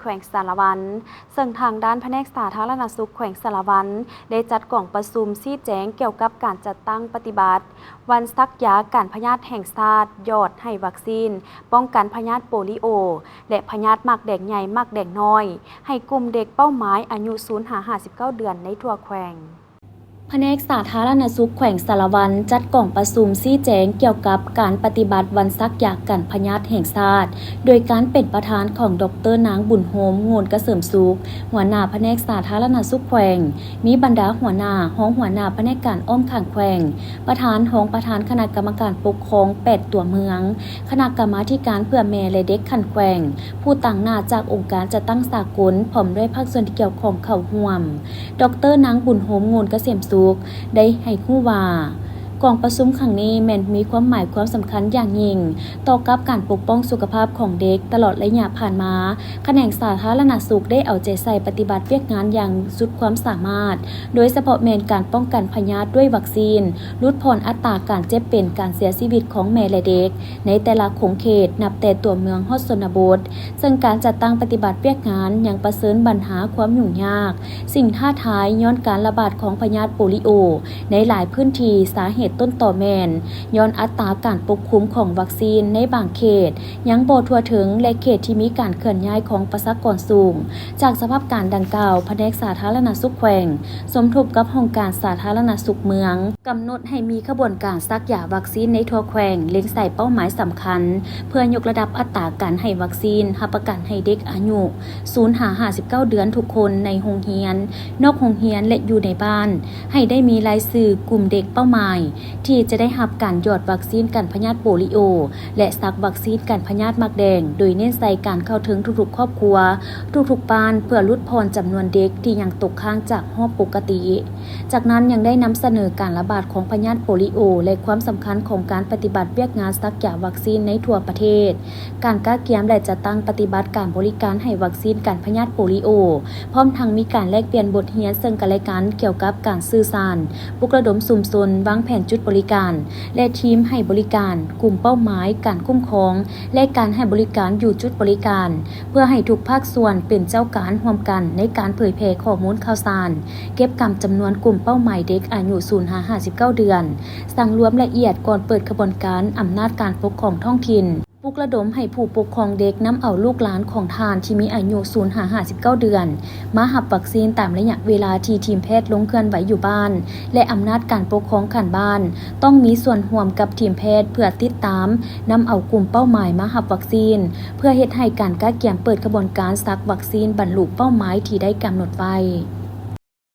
ແຂວງສາລະວັນ, ເຊິ່ງທາງດ້ານພະແນກສາທາລະນະສຸກແຂວງສາລະວັນ ໄດ້ຈັດກອງປະຊຸມຊີ້ແຈງກ່ຽວກັບການຈັດຕັ້ງປະຕິບັດວັນສັກຢາກັນພະຍາດແຫ່ງຊາດ, ຢອດໃຫ້ວັກຊີນປ້ອງກັນພະຍາດໂປລິໂອ ແລະ ພະຍາດໝາກແດງໃຫຍ່, ໝາກແດງນ້ອຍ ໃຫ້ກຸ່ມເດັກເປົ້າໝາຍອາຍຸສູນຫາຫ້າສິບເກົ້າເດືອນໃນທົ່ວແຂວງ. ພະແນກສາທາລະນະສຸກແຂວງສາລະວັນ ຈັດກອງປະຊຸມຊີ້ແຈງກ່ຽວກັບການປະຕິບັດວັນສັກຢາກັນພະຍາດແຫ່ງຊາດ ໂດຍການເປັນປະທານຂອງ ດອກເຕີ ນາງ ບຸນໂຮມ ໂງນກະເສີມສຸກ ຫົວໜ້າພະແນກສາທາລະນະສຸກແຂວງ, ມີບັນດາຫົວໜ້າ, ຮອງຫົວໜ້າພະແນກການອ້ອມຂ້າງແຂວງ, ປະທານ, ຮອງປະທານຄະນະກຳມະການປົກຄອງແປດຕົວເມືອງ, ຄະນະກຳມາທິການເພື່ອແມ່ ແລະ ເດັກຂັ້ນແຂວງ, ຜູ້ຕາງໜ້າຈາກອົງການຈັດຕັ້ງສາກົນ ພ້ອມດ້ວຍພາກສ່ວນທີ່ກ່ຽວຂ້ອງເຂົ້າຮ່ວມ. ດອກເຕີ ນາງ ບຸນໂຮມ ໂງນກະເສມສຸກ ໄດ້ໃຫ້ຮູ້ວ່າ ກອງປະຊຸມຄັ້ງນີ້ແມ່ນມີຄວາມໝາຍຄວາມສຳຄັນຢ່າງຍິ່ງຕໍ່ກັບການປົກປ້ອງສຸຂະພາບຂອງເດັກ. ຕະຫຼອດໄລຍະຜ່ານມາ, ຂະແໜງສາທາລະນະສຸກໄດ້ເອົາໃຈໃສ່ປະຕິບັດວຽກງານຢ່າງສຸດຄວາມສາມາດ, ໂດຍສະເພາະແມ່ນການປ້ອງກັນພະຍາດດ້ວຍວັກຊີນ, ຫຼຸດຜ່ອນອັດຕາການເຈັບເປັນ, ການເສຍຊີວິດຂອງແມ່ ແລະ ເດັກ ໃນແຕ່ລະຂົງເຂດ, ນັບແຕ່ຕົວເມືອງຮອດຊົນນະບົດ, ເຊິ່ງການຈັດຕັ້ງປະຕິບັດວຽກງານຍັງປະເຊີນບັນຫາຄວາມຫຍຸ້ງຍາກ, ສິ່ງທ້າທາຍຍ້ອນການລະບາດຂອງພະຍາດໂປລິໂອໃນຫຼາຍພື້ນທີ່. ສາເຫດຕົ້ນຕໍແມ່ນຍ້ອນອັດຕາການປົກຄຸມຂອງວັກຊີນໃນບາງເຂດຍັງບໍ່ທົ່ວເຖິງ ແລະ ເຂດທີ່ມີການເຄື່ອນຍ້າຍຂອງປະຊາກອນສູງ. ຈາກສະພາບການດັ່ງກ່າວ, ພະແນກສາທາລະນະສຸກແຂວງ ສົມທົບກັບຫ້ອງການສາທາລະນະສຸກເມືອງ ກຳນົດໃຫ້ມີຂະບວນການສັກຢາວັກຊີນໃນທົ່ວແຂວງ, ເລັງໃສ່ເປົ້າໝາຍສຳຄັນ ເພື່ອຍົກລະດັບອັດຕາການໃຫ້ວັກຊີນ, ຮັບປະກັນໃຫ້ເດັກອາຍຸສູນຫາຫ້າສິບເກົ້າເດືອນທຸກຄົນໃນໂຮງຮຽນ, ນອກໂຮງຮຽນ ແລະ ຢູ່ໃນບ້ານ ໃຫ້ໄດ້ມີລາຍຊື່ກຸ່ມເດັກເປົ້າໝາຍ ທີ່ຈະໄດ້ຮັບການຢອດວັກຊີນກັນພະຍາດໂປລິໂອ ແລະ ສັກວັກຊີນກັນພະຍາດໝາກແດງ, ໂດຍເນັ້ນໃສ່ການເຂົ້າເຖິງທຸກໆຄອບຄົວ, ທຸກໆບ້ານ ເພື່ອຫຼຸດຜ່ອນຈຳນວນເດັກທີ່ຍັງຕົກຄ້າງຈາກຮອບປົກກະຕິ. ຈາກນັ້ນຍັງໄດ້ນຳສະເໜີການລະບາດຂອງພະຍາດໂປລິໂອ ແລະ ຄວາມສຳຄັນຂອງການປະຕິບັດວຽກງານສັກຢາວັກຊີນໃນທົ່ວປະເທດ, ການກະກຽມ ແລະ ຈັດຕັ້ງປະຕິບັດການບໍລິການໃຫ້ວັກຊີນກັນພະຍາດໂປລິໂອ, ພ້ອມທັງມີການແລກປ່ຽນບົດຮຽນເຊິ່ງກັນ ແລະ ກັນກ່ຽວກັບການສື່ສານ, ປຸກລະດົມຊຸມຊົນ, ວາງແຜນຈຸດບໍລິການ ແລະ ທີມໃຫ້ບໍລິການ, ກຸ່ມເປົ້າໝາຍ, ການຄຸ້ມຄອງ ແລະ ການໃຫ້ບໍລິການຢູ່ຈຸດບໍລິການ ເພື່ອໃຫ້ທຸກພາກສ່ວນເປັນເຈົ້າການຮ່ວມກັນໃນການເຜີຍແຜ່ຂໍ້ມູນຂ່າວສານ, ເກັບກຳຈຳນວນກຸ່ມເປົ້າໝາຍເດັກອາຍຸສູນຫາຫ້າສິບເກົ້າເດືອນ, ສັງລວມລະອຽດກ່ອນເປີດຂະບວນການອຳນາດການປົກຄອງທ້ອງຖິ່ນ, ປຸກລະດົມໃຫ້ຜູ້ປົກຄອງເດັກນຳເອົາລູກຫຼານຂອງທ່ານທີ່ມີອາຍຸສູນຫາຫ້າສິບເກົ້າເດືອນ ມາຮັບວັກຊີນຕາມໄລຍະເວລາທີ່ທີມແພດລົງເຄື່ອນໄຫວຢູ່ບ້ານ ແລະ ອຳນາດການປົກຄອງຂັ້ນບ້ານ ຕ້ອງມີສ່ວນຮ່ວມກັບທີມແພດເພື່ອຕິດຕາມນຳເອົາກຸ່ມເປົ້າໝາຍມາຮັບວັກຊີນ ເພື່ອເຮັດໃຫ້ການກະກຽມເປີດຂະບວນການສັກວັກຊີນບັນລຸເປົ້າໝາຍທີ່ໄດ້ກຳນົດໄວ້.